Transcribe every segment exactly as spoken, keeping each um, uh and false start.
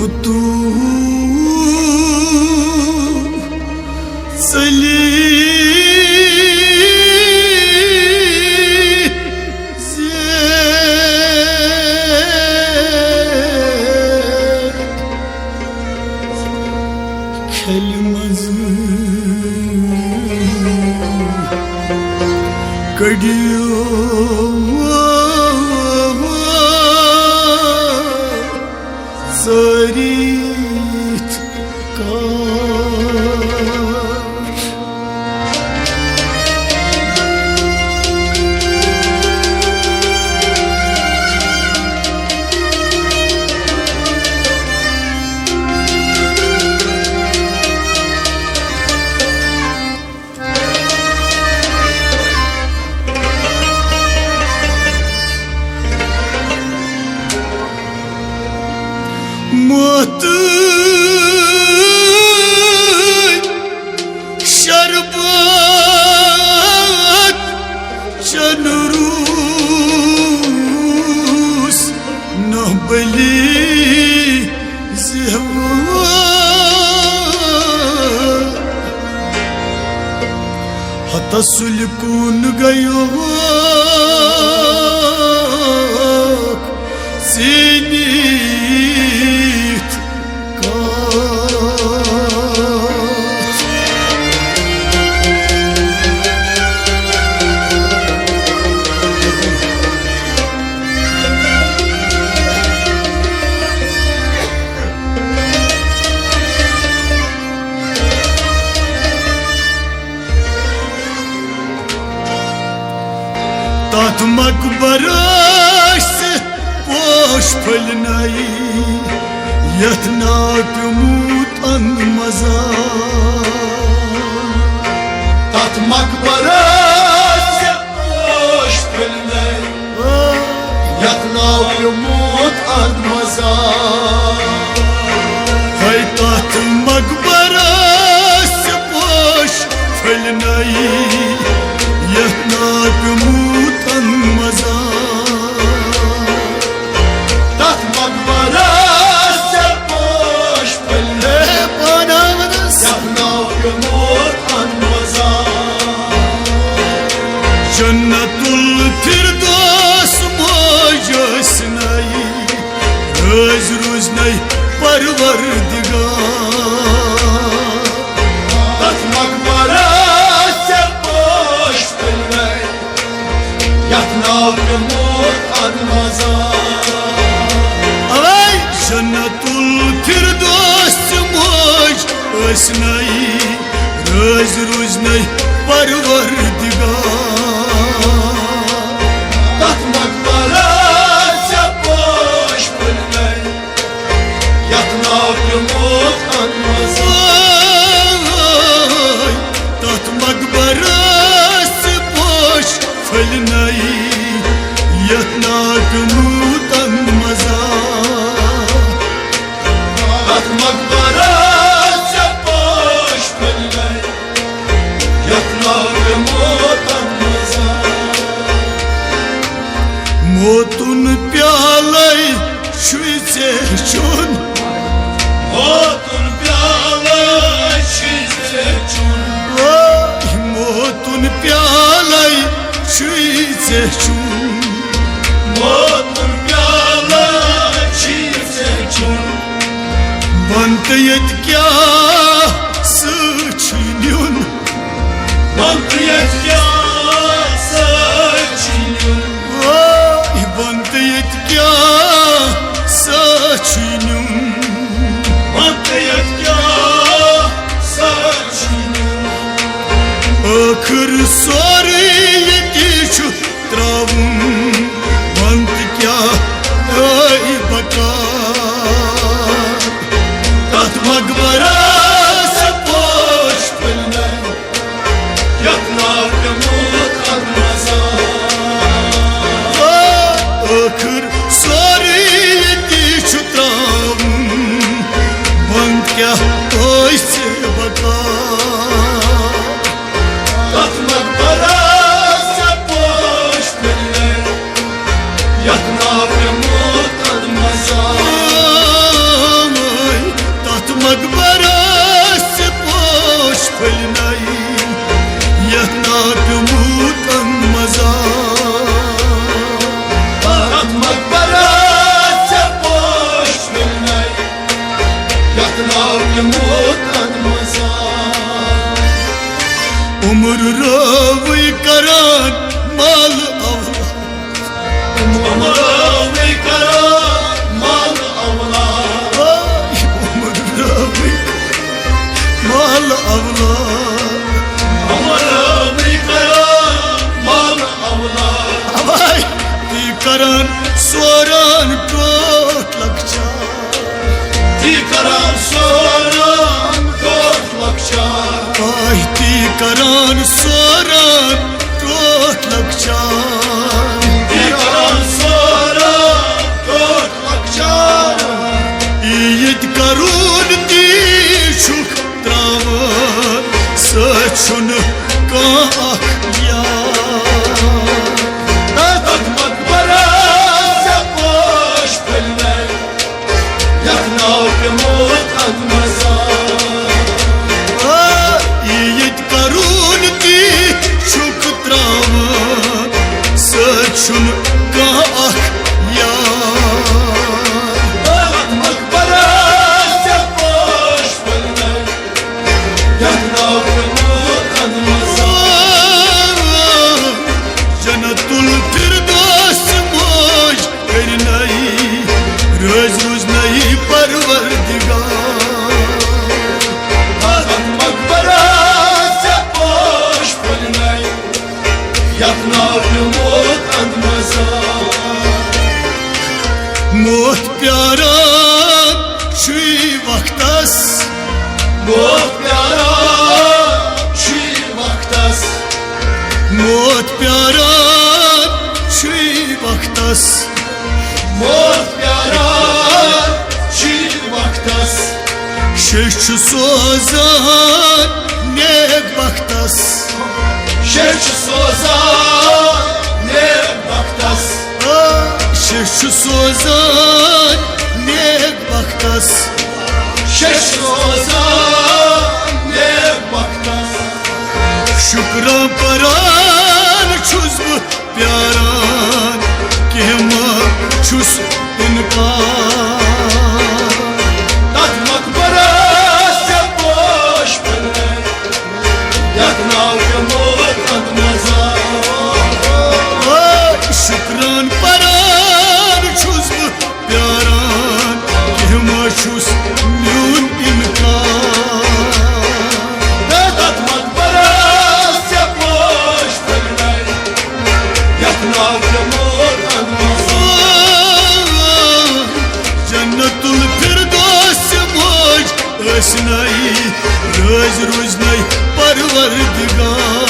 تو ژٔلِتھ زِ کھلہِ منٛز کٔڑِو ژٲرِتھ کاٹھ۔ موتٕے شربت چنہٕ روٗس نہ بٔلی زیوٕ۔ ہتس سُلہِ کُن گٔیوکھ ژیٖنِتھ کتھ۔ تتھ مقبرس پوش پھٔلۍ نَے، یتھ ناو پیوٚمُت اند مزار۔ تتھ مقبرس پوش پھٔلۍ نَے، یتھ ناو پیوٚمُت اند مزار۔ ہے تتھ مقبرس پوش پھٔلۍ نَے، یتھ ناو پیوٚمُت اند مزار۔ تتھ مقبرس ژےٚ پوش پھٔلۍ نَے، ہے پاناونس یتھ ناو پیوٚمُت اند مزار۔ جنت الفردوس موج ٲسۍ نَے، رٲزۍ روٗزۍ نَے پروردگار۔ تتھ مقبرس ژےٚ پوش پھٔلۍ نَے، یتھ ناو پیوٚمُت اند مزار۔ اوے جنت الفردوس موج ٲسۍ نَے، رٲزۍ روٗزۍ نَے پروردگار۔ تتھ مقبرس ژےٚ پوش پھٔلۍ نَے، یتھ ناو پیوٚمُت اند مزار۔ تتھ مقبرس پوش پھٔلۍ نَے، یتھ ناو پیوٚمُت اند مزار۔ تتھ مقبرس ژےٚ پوش پھٔلۍ نَے، یتھ ناو پیوٚمُت اند مزار۔ موتُن پیالے چھُے ژےٚ چیوٚن۔ موتُن پیالے چھُے ژےٚ چیوٚن۔ وٲے موتُن پیالے چھُے ژےٚ چیوٚن۔ موتُن پیالے چھُے ژےٚ چیوٚن۔ بۄن تہٕ ییٚتہِ کیٛاہ سۭتۍ چھُے نیُن؟ بۄن تہٕ ییٚتہِ کیٛاہ سۭتۍ چھُے نیُن؟ وٲے بۄن تہٕ ییٚتہِ کیٛاہ سۭتۍ چھُے نیُن؟ بۄن تہٕ ییٚتہِ کیٛاہ سۭتۍ چھُے نیُن؟ ٲخٕر سورُے ییٚتی چھُ ترٛاوُن، وَن تہٕ کیٛاہ ٲے بکار۔ تَتھ مقبرس پوش پھٔلۍ نَے، یَتھ ناو پیوٚمُت اَدٕ مزار۔ ٲخٕر سورُے ییٚتی چھُ ترٛاوُن، وَن کیٛاہ ٲے ژےٚ بکار۔ تَتھ مقبرس کران سوران ٹوٹھ لۄکچار۔ کران سوران ٹوٹھ لۄکچار۔ عیٖد کرُن تی چھُکھ تراوان، سۭتۍ چھُنہٕ کانٛہہ اکھ یار۔ تتھ مقبرس ژےٚ پوش پھٔلۍ نَے، یتھ ناو پیوٚمُت اندمزا۔ آ، عیٖد کرُن تی چھُکھ تراوان، سۭتۍ چھُنہٕ کانٛہہ اکھ یار۔ تتھ مقبرس ژےٚ پوش پھٔلۍ نَے، یتھ ناو پیوٚمُت اندمزا۔ جنت الفردوس موج کرنائی، رٲضۍ روزنائی پروردگار۔ تتھ مقبرس ژےٚ پوش پھٔلۍ نَے، یتھ ناو پیوٚمُت اندمزا۔ موت پیاران چھُے وقتس۔ موت پیاران چھُے وقتس۔ موت پیاران چھُے وقتس۔ موت پیاران چھُے وقتس۔ شیٚش چھُ سوزان نیک بختس۔ شیٚش چھُ سوزان نیک بختس۔ آ، شیٚش چھُ سوزان نیک بختس۔ شیٚش چھُ سوزان نیک بختس۔ شُکران پران چھُس بہٕ پیاران، کینٛہہ ما چھُس اِنکار۔ تتھ مقبرس ژےٚ پوش پھٔلۍ نَے، یتھ ناو پیوٚمُت اندمزا۔ آ، شُکران پران چھُس بہٕ پیاران، کینٛہہ ما چھُس میون اِنکار۔ تتھ مقبرس ژےٚ پوش پھٔلۍ نَے، یتھ ناو پیوٚمُت اندمزا۔ جنت الفردوس موج ٲسنَے، رٲضۍ روزنَے پروردگار۔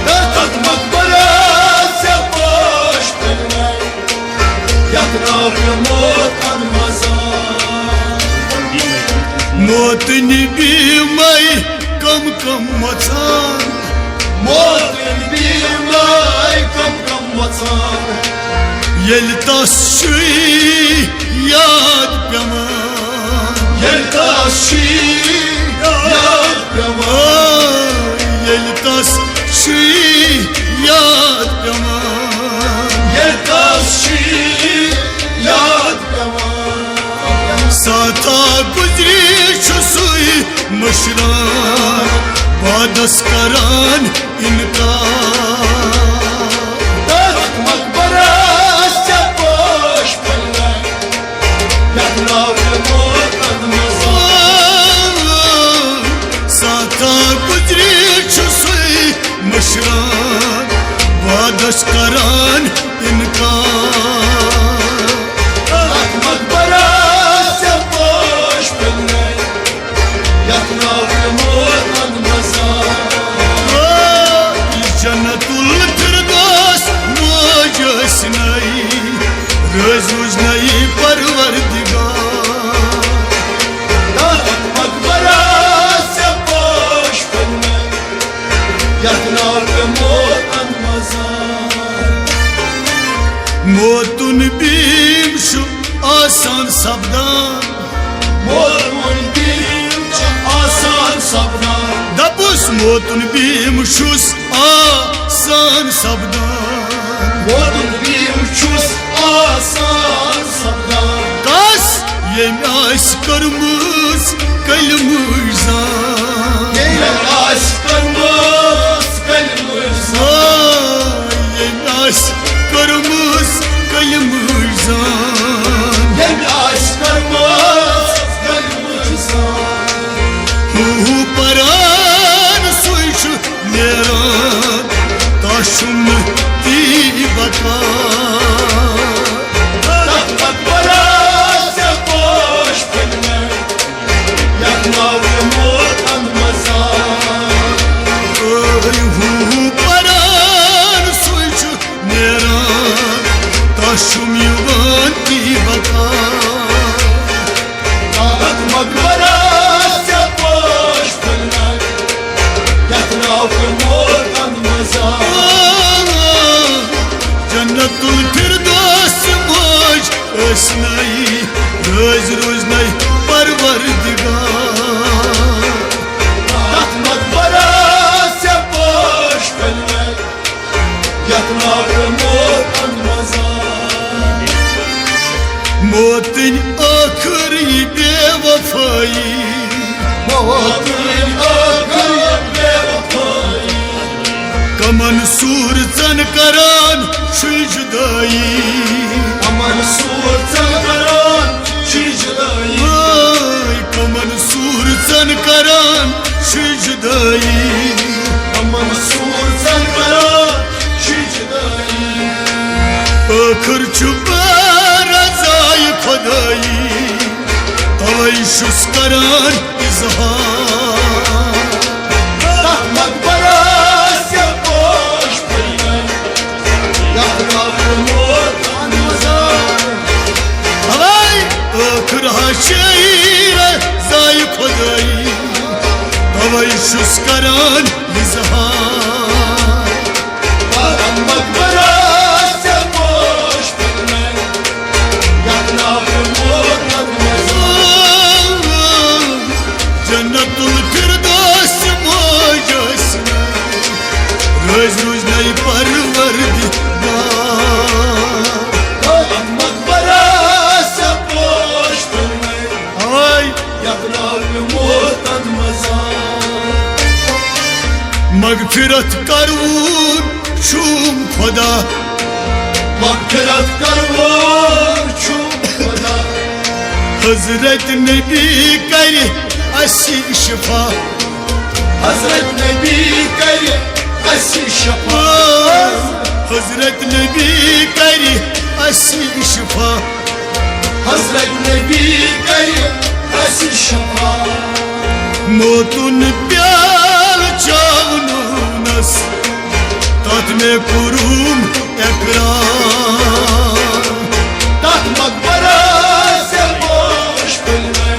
تتھ مقبرس ژےٚ پوش پھٔلۍ نَے، یتھ ناو پیوٚمُت اندمزا۔ موتٕنۍ بیٖمے کم کم مژان۔ موتٕنۍ بیٖمے کم کم مژان۔ ییٚلہِ تس چھُے یاد پٮ۪وان۔ ییٚلہِ تس چھُے یاد پٮ۪وان۔ ییٚلہِ تس چھُے یاد پٮ۪وان۔ ییٚلہِ تس چھُے یاد پٮ۪وان۔ ساتھا گُزری چھُ سُے مٔشراوان، وعدس کران اِنکار۔ تتھ مقبرس ژےٚ پوش پھٔلۍ نَے، یتھ ناو پیوٚمُت اندمزا۔ ساتھا گُزری چھُ سُے مٔشراوان، وعدس کران اِنکار۔ تتھ مقبرس ژےٚ پوش پھٔلۍ نَے، یتھ ناو پیوٚمُت اندمزا۔ آ، یہِ جنت الفردوس موج ٲسنَے، رٲضۍ روزنَے پروردگار۔ تتھ مقبرس ژےٚ پوش پھٔلۍ نَے، یتھ ناو پیوٚمُت اندمزا۔ موتُن بیٖم چھُ آسان سپدان۔ موتُن بیٖم چھُ آسان سپدان۔ دَپُس موتُن بیٖم چھُس آسان سپدان۔ موتُن بیٖم چھُس آسان سپدان۔ کس؟ ییٚمۍ آسہِ کٔرمٕژ کلمٕچ زان۔ ییٚمۍ آسہِ کٔرمٕژ کلمٕچ زان۔ آ، ییٚمۍ آسہِ کٔرمٕژ کلمٕچ زان۔ ییٚمۍ آسہِ کٔرمٕژ کلمٕچ زان۔ ہُہ ہُہ پران سُے چھُ نیران، تس چھُنہٕ تی بکار۔ تتھ مقبرس ژےٚ پوش پھٔلۍ نَے، یتھ ناو پیوٚمُت تی بقا۔ تتھ مقبرس ژےٚ پوش پھٔلۍ، یتھ ناو پیوٚمُت انمزا۔ جنت الفردوس موج ٲسنَے، رٲزۍ روٗزنَے پروردگار۔ تتھ مقبرس ژےٚ پوش پھٔلۍ، یتھ ناو پیوٚمُت انمزا۔ موتٕنۍ ٲخٕر یہِ بے وفٲیی۔ موتٕنۍ ٲخٕر یہِ بے وفٲیی۔ کمن سوٗرژن کران چھُے جدٲیی۔ کمن سوٗرژن کران چھُے جدٲیی۔ ہاے، کمن سوٗرژن کران چھُے جدٲیی۔ کمن سوٗرژن کران چھُے جدٲیی۔ ٲخٕر چھُ بہٕ رضایہِ خۄدٲیی، توے چھُس کران اظہار۔ تتھ مقبرس ژےٚ پوش پھٔلۍ، یتھ ناو پیوٚمُت انمزا۔ اوے ٲخٕر ہا چھے رضایہِ خۄدٲیی، توے چھُس کران اظہار۔ تتھ مقبرس ژےٚ پوش پھٔلۍ، یتھ ناو پیوٚمُت انمزا۔ جنت الفردوس موج ٲسنَے، رٲزۍ روٗزنَے پروردگار۔ تتھ مقبرس ژےٚ پوش پھٔلۍ، ہاے۔ یتھ ناو پیوٚمُت انمزا۔ مغفرت کروُن چھُم خدا۔ مغفرت کروُن چھُم خدا۔ حضرت نبی کرِ اسہِ شفا۔ حضرت نبی کرِ اسہِ شفا۔ حضرت نبی کرِ اسہِ شفا۔ حضرت نبی کرِ اسہِ شفا۔ موتُن پیالہٕ چاونوونس، تتھ مےٚ کوٚرُم اقرار۔ تتھ مقبرس ژےٚ پوش پھٔلۍ،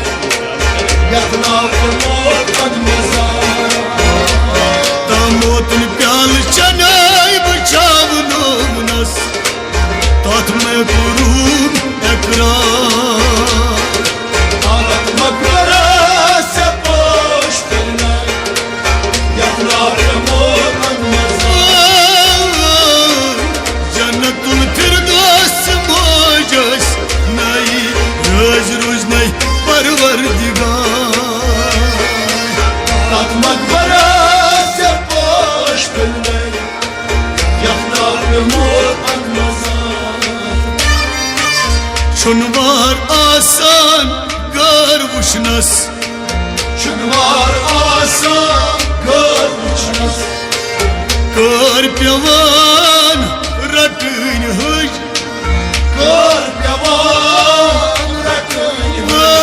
یتھ ناو پیوٚمُت انمزا۔ تہٕ موتُن پیالہٕ چنٲے بہٕ چاونوونس، تتھ مےٚ کوٚرُم اقرار۔ تتھ مقبرس ژےٚ پوش پھٔلۍ، یتھ ناو پیوٚمُت انمزا۔ جنت الفردوس موج ٲسنَے، رٲزۍ روٗزنَے پروردگار۔ تتھ مقبرس ژےٚ پوش پھٔلۍ، یتھ ناو پیوٚمُت انمزا۔ چھُنہٕ وار آسان غٲر وٕچھنس۔ چھُنہٕ وار آسان غٲر وٕچھنس۔ کٲر پیوان رٹٕنۍ ہٕج۔ کٲر پیوان رٹٕنۍ ہٕج۔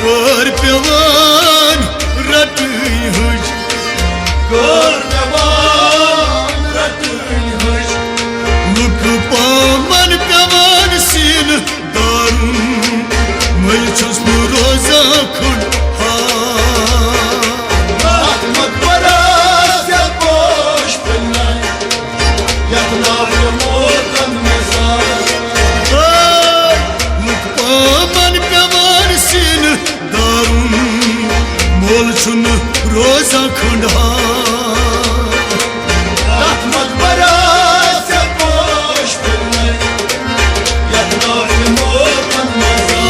کٲر پیوان رٹٕنۍ ہٕج۔ کٲر پیوان رٹٕنۍ ہٕج۔ لُکہٕ پامن پیوان سیٖنہٕ دارُن، مٔلۍ چھُس نہٕ روزان کھنٛڈ ہار۔ تتھ مقبرس ژےٚ پوش پھٔلۍ، یتھ ناو پیوٚمُت انمزا۔ لُکہٕ پامن پیوان سیٖنہٕ دارُن، مول چھُنہٕ روزان کھنٛڈ ہار۔ تتھ مقبرس ژےٚ پوش پھٔلۍ، یتھ ناو پیوٚمُت انمزا۔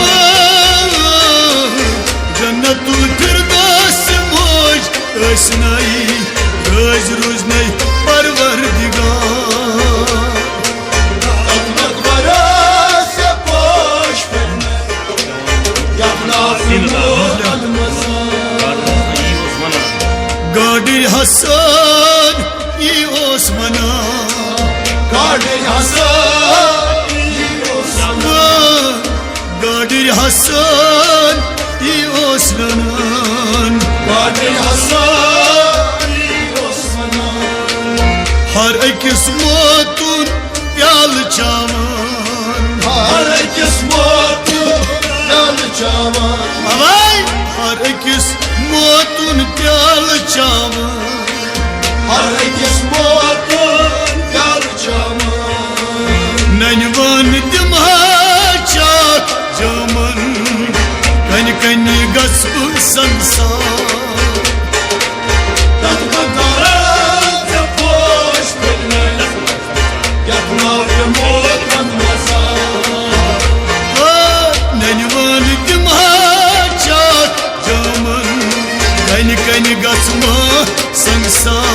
جنت الفردوس موج ٲسنَے، رٲزۍ روٗزنَے پروردگار۔ تتھ مقبرس ژےٚ پوش پھٔلۍ، یتھ ناو پیوٚمُت انمزا۔ گاڈٕرۍ حسن یی اوس ونان۔ گاڈٕرۍ حسن یی اوس ونان۔ گاڈٕرۍ حسن یی اوس ونان۔ گاڈٕرۍ حسن یی اوس ونان۔ ہر أکِس موتُن پیالہٕ چاوان۔ ہر ووتُن پیالہٕ چاوان۔ ہر أکِس ووتُن پیالہٕ چاوان۔ ننہِ وٲن دِمہٕ ہا چاکھ جامن، کنہِ کنہِ گژھٕ بہٕ سنسار۔ تتھ منٛز کرٕ ژےٚ پوش پھٔلۍ نٲلۍ، یتھ ناو تہِ موت منٛز وسان۔ آ، ننہِ وٲن دِمہٕ ہا چاکھ جامن، کنہِ کنہِ گژھٕ ما سنسار۔